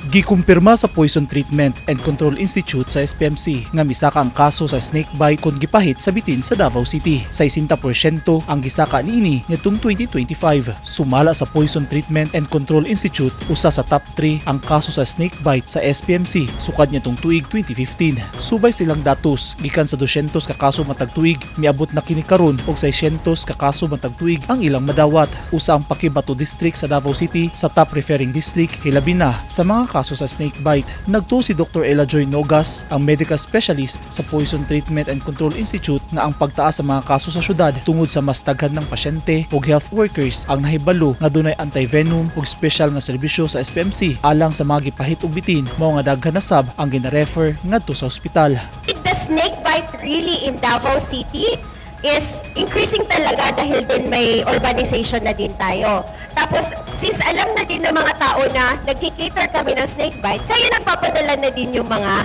Gikumpirma sa Poison Treatment and Control Institute sa SPMC nga misaka ang kaso sa snake bite kon gipahit sa bitin sa Davao City. 60% ang gisaka niini nitong 2025. Sumala sa Poison Treatment and Control Institute, usa sa top 3 ang kaso sa snake bite sa SPMC sukad nitong tuig 2015. Subay silang datos, gikan sa 200 ka kaso matag tuig, miabot na kini karon og 600 ka kaso matag tuig ang ilang madawat. Usa ang Paquibato District sa Davao City sa top referring district, hilabi na sa mga kaso sa snake bite. Nagtuo si Dr. Ella Joy Nogas, ang medical specialist sa Poison Treatment and Control Institute, nga ang pagtaas sa mga kaso sa syudad tungod sa mas daghan ng pasyente ug health workers ang nahibalo nga dunay anti-venom ug special nga serbisyo sa SPMC alang sa mga gipahit og bitin, mao nga daghan na sab ang gina-refer ngadto sa ospital. The snake bite really in Davao City is increasing talaga dahil din may urbanization na din tayo. Tapos, since alam na din ng mga tao na nagki-cater kami ng snake bite, kaya nagpapadala na din yung mga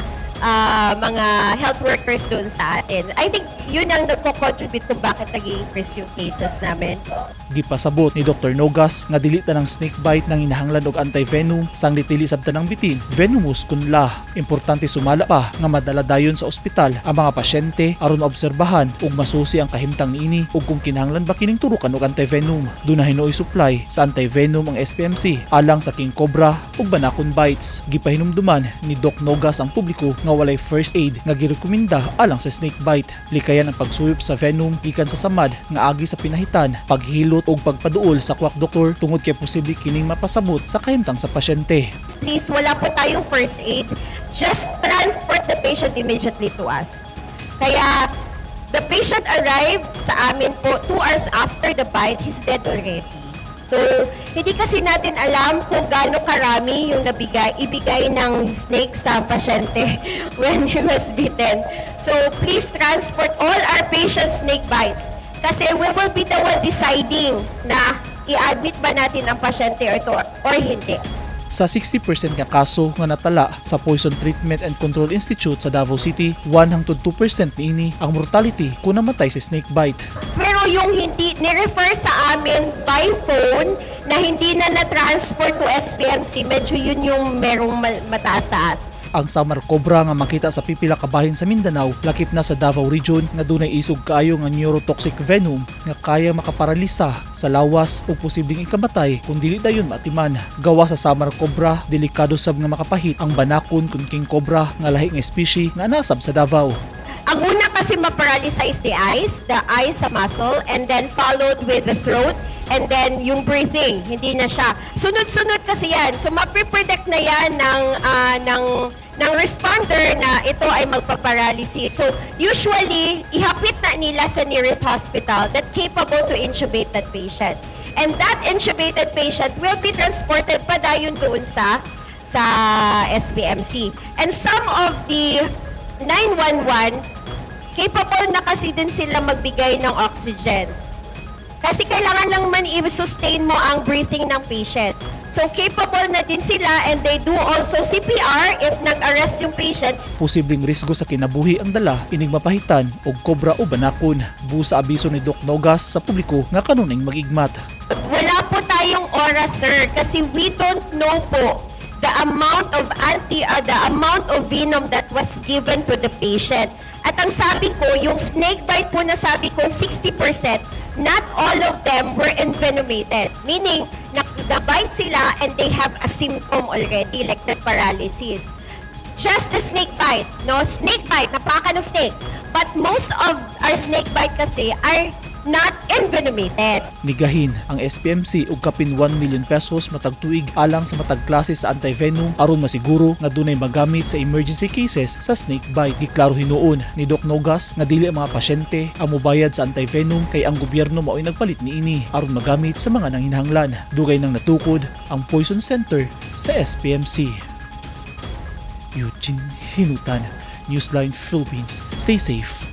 health workers doon sa atin. I think yun ang nagko-contribute kung bakit nag-increase yung cases namin. Gipasabot ni Dr. Nogas nga dili tanang snake bite nang hinahanglan og anti-venom, sanglit dili sab tanang bitin venomous kunla. Importante sumala pa nga madala dayon sa ospital ang mga pasyente aron maobserbahan ug masusi ang kahimtang niini ug kung kinahanglan ba kining turukan og anti-venom. Duna hinuoy supply sa anti-venom ang SPMC alang sa king cobra ug banakon bites. Gipahinumduman ni Doc Nogas ang publiko nga walay first aid nga girekomenda alang sa snake bite. Likayan ang pagsuyop sa venom gikan sa samad nga agi sa pinahitan, paghilot ug pagpaduol sa quack doctor tungod kay posible kining mapasabot sa kahimtang sa pasyente. Please, wala po tayong first aid. Just transport the patient immediately to us. Kaya, the patient arrived sa amin po 2 hours after the bite, he's dead already. So, hindi kasi natin alam kung gaano karami yung ibigay ng snake sa pasyente when he was bitten. So, please transport all our patients' snake bites. Kasi we will be the one deciding na i-admit ba natin ang pasyente or hindi. Sa 60% nga kaso nga natala sa Poison Treatment and Control Institute sa Davao City, 1 hangtod 2% niini ang mortality kung namatay sa snake bite. Pero yung hindi ni-refer sa amin by phone na hindi na na-transport to SPMC, medyo yun yung merong mataas-taas. Ang Samar Cobra nga makita sa pipila ka bahin sa Mindanao, lakip na sa Davao Region, nga dunay isog kaayo nga neurotoxic venom nga kaya makaparalisa sa lawas o posibleng ikamatay kung dili dayon maatiman. Gawa sa Samar Cobra, delikado sab nga makapahit ang banakon kon king cobra nga lahi nga espisye nga nasab sa Davao. Ang una kasi maparalisa is the eyes sa muscle, and then followed with the throat, and then yung breathing, hindi na siya. Sunod-sunod kasi yan. So mapipredict na yan ng responder na ito ay magpaparalysis. So usually, ihapit na nila sa nearest hospital that capable to intubate that patient. And that intubated patient will be transported pa dayon doon sa SPMC. And some of the 911, capable na kasi din sila magbigay ng oxygen. Kasi kailangan lang man i-sustain mo ang breathing ng patient. So capable na din sila and they do also CPR if nag-arrest yung patient. Posibleng risgo sa kinabuhi ang dala inig mapahitan og kobra o banakon. Busa sa abiso ni Doc Nogas sa publiko nga kanunay mag-igmat. Wala po tayong oras, sir, kasi we don't know po the amount of venom that was given to the patient. At ang sabi ko, yung snake bite po na sabi ko 60%, not all of them were envenomated. Meaning, na-bite sila and they have a symptom already, like the paralysis. Just the snake bite, no? Snake bite, napaka ng snake. But most of our snake bite kasi are not envenomated. Nigahin ang SPMC og kapin 1 million pesos matag tuig alang sa matag klase sa anti-venom aron masiguro nga dunay magamit sa emergency cases sa snake bite. Giklaro hinuon ni Doc Nogas nga dili ang mga pasyente ang mobayad sa anti-venom kay ang gobyerno mao'y nagpalit niini aron magamit sa mga nanginahanglan. Dugay nang natukod ang Poison Center sa SPMC. Eugene Hinutan, Newsline Philippines. Stay safe.